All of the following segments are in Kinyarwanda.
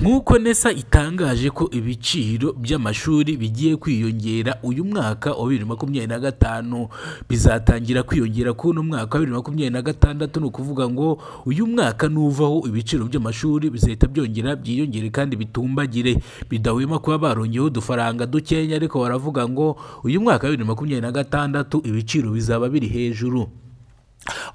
Nk'uko NESA itangaje ko ibiciro by'amashuri bigiye kwiyongera uyu mwaka wa 2025, bizatangira kwiyongera kuri uno mwaka wa 2026. Ni ukuvuga ngo uyu mwaka nuvaho ibiciro by'amashuri bizahita byongera byiyongere kandi bitumbagire, bidahwema kuba barongeyeho udufaranga dukenya, ariko baravuga ngo uyu mwaka wa 2026 ibiciro bizaba biri hejuru.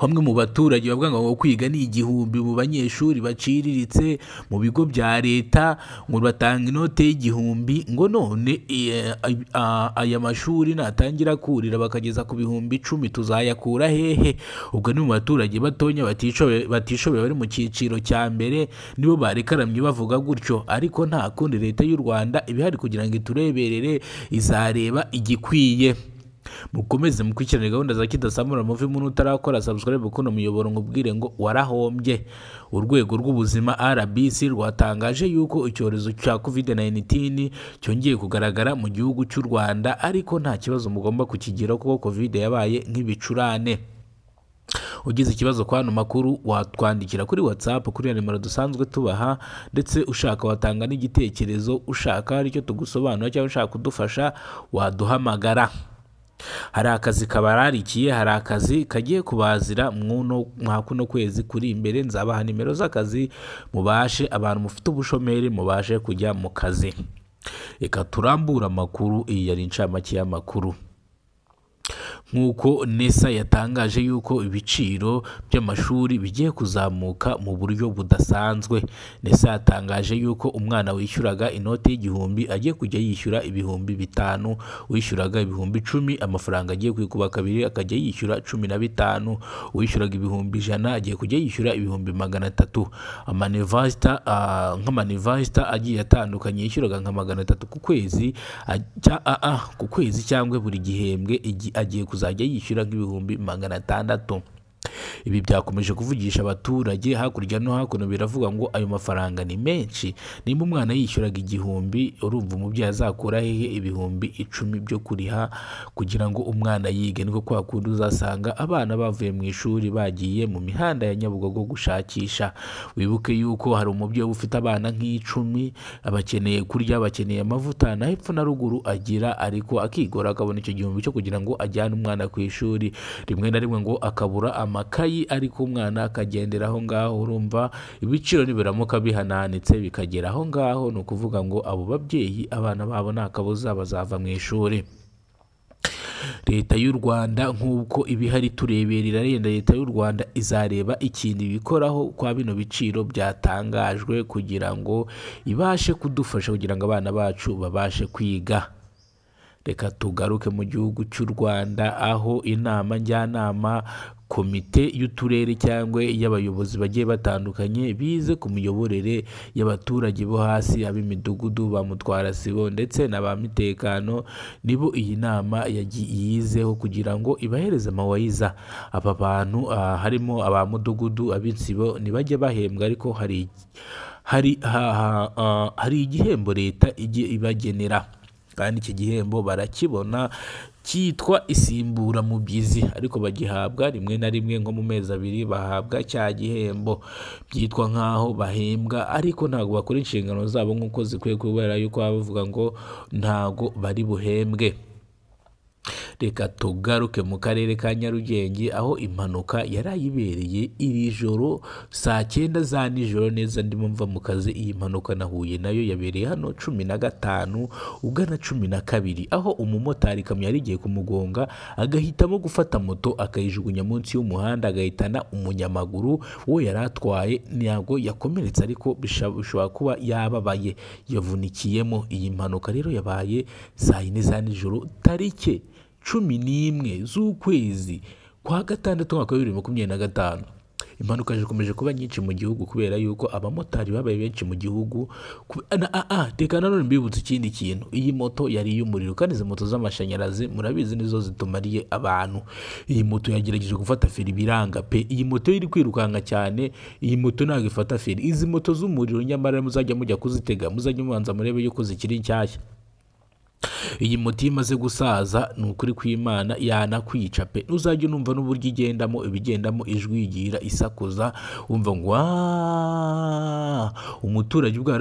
Bamwe mu baturage bavuga ngo kwiga ni 1000 mu banyeshuri baciriritse mu bigo bya leta, ngo batanga inote y'1000, ngo none aya mashuri natangira kurira bakageza ku 10,000 tuzayakura hehe? Ubwo ni mu baturage batonya batishoboye bari mu cyiciro cya mbere nibo barekaramye bavuga gutyo, ariko nta kundi leta y'u Rwanda ibihari kugira ngo itureberere, izareba igikwiye. Mukomeze mukurikirane gahunda za Kidasamura Movie. Muntu utarakora subscribe kuno muyoboro ngubwire ngo warahombye. Urwego rw'ubuzima RBC rwatangaje yuko icyorezo cya COVID-19 cyongeye kugaragara mu gihugu cy'u Rwanda, ariko nta kibazo mugomba kukigira kuko COVID yabaye nk'ibicurane. Ugize ikibazo kwa hano makuru watwandikira kuri WhatsApp kuri nimero dusanzwe tubaha, ndetse ushaka watanga n'igitekerezo, ushaka hari icyo tugusobanura cyangwa ushaka kudufasha waduhamagara. Hari akazi kabararikiye, hari akazi kagiye kubazira mwa kuno kwezi kuri imbere. Nzabaha nimero z'akazi mubashe, abantu mufite ubushomeri mubashe kujya mu kazi. Reka turambure amakuru, iyi yari incamake y'amakuru. Nk'uko NESA yatangaje yuko ibiciro by'amashuri bigiye kuzamuka mu buryo budasanzwe. NESA yatangaje yuko umwana wishyuraga inote y'1000 agiye kujya yishyura 5,000, wishyuraga 10,000 amafaranga agiye kwikuba kabiri akajya yishyura 15,000, wishyuraga 100,000 agiye kujya yishyura 300,000. Amanivasita nk'amanivasita agiye atandukanye yishyuraga nka 300 ku kwezi, ku kwezi cyangwa buri gihembwe agiye kuzajya yishyura nk'ibihumbi 600. Ibi byakomeje kuvugisha abaturage hakurya no hakuno, biravuga ngo ayo mafaranga ni menshi. Nimba umwana yishyuraga 1000, urumva umubyeyi azakura hehe 10,000 byo kuriha kugira ngo umwana yige? Niko kwa kundi uzasanga abana bavuye mu ishuri bagiye mu mihanda ya Nyabugogo gushakisha. Wibuke yuko hari umubyeyi ufite abana nk'icumi, abakeneye kurya, bakeneye amavuta, na hepfo na ruguru agira, ariko akigora akabona icyo 1000 cyo kugira ngo ajyane umwana ku ishuri. Rimwe na rimwe ngo akabura amakayi, ariko umwana akagendera aho ngaho. Urumva ibiciro nibiramuka bihananitse bikagera aho ngaho, ni ukuvuga ngo abo babyeyi abana babo nta kabuza bazava mu ishuri. Leta y'u Rwanda nk'uko ibihari tureberera, yenda leta y'u Rwanda izareba ikintu ibikoraho kwa bino biciro byatangajwe kugira ngo ibashe kudufasha kugira ngo abana bacu babashe kwiga. Reka tugaruke mu gihugu cy'u Rwanda, aho inama njyanama komite y'uturere cyangwa y'abayobozi bagiye batandukanye bize ku miyoborere y'abaturage bo hasi, ab'imidugudu, ba mutwarasibo ndetse na ba mitekano, nibo iyi nama yizeho kugira ngo ibahereze amawayiza. Aba bantu harimo aba mudugudu, ab'insibo ntibajye bahembwa, ariko hari igihembo leta ijye ibagenera, kandi iki gihembo barakibona cyitwa insimburamubyizi, ariko bagihabwa rimwe na rimwe nko mu mezi 2 bahabwa cya gihembo. Byitwa nk'aho bahembwa, ariko ntabwo bakora inshingano zabo nk'uko zikwiye, kubera yuko baba bavuga ngo ntabwo bari buhembwe. Reka tugaruke mu karere ka Nyarugenge, aho impanuka yarayibereye iri joro saa 9 za nijoro neza, ndimo mva mu kazi. Iyi mpanuka nahuye nayo yabereye hano 15 ugana 12, aho umumotari ikamyo yari igiye kumugonga agahitamo gufata moto akayijugunya munsi y'umuhanda, agahitana umunyamaguru uwo yari atwaye. Ntabwo yakomeretse, ariko bishobora kuba yababaye, yavunikiyemo. Iyi mpanuka rero yabaye saa 4 za nijoro tariki 11 z'ukwezi kwa gatandatu umwaka wa 2025. Impanuka zikomeje kuba nyinshi mu gihugu kubera yuko abamotari babaye benshi mu gihugu. Reka nanone mbibutse ikindi kintu, iyi moto yari iy'umuriro, kandi izi moto z'amashanyarazi murabizi nizo zitumariye abantu. Iyi moto yagerageje gufata feri biranga pe. Iyi moto iri kwirukanka cyane, iyi moto ntabwo ifata feri. Izi moto z'umuriro nyamara muzajya mujya kuzitega, muzajya mubanza murebe yuko zikiri nshyashya. Iyi moto iyo imaze gusaza ni ukuri kw'Imana yanakwica pe. Uzajya unumva n'uburyo igendamo, ibigendamo ijwi yigira isakuza, wumva ngo umuturage ubwo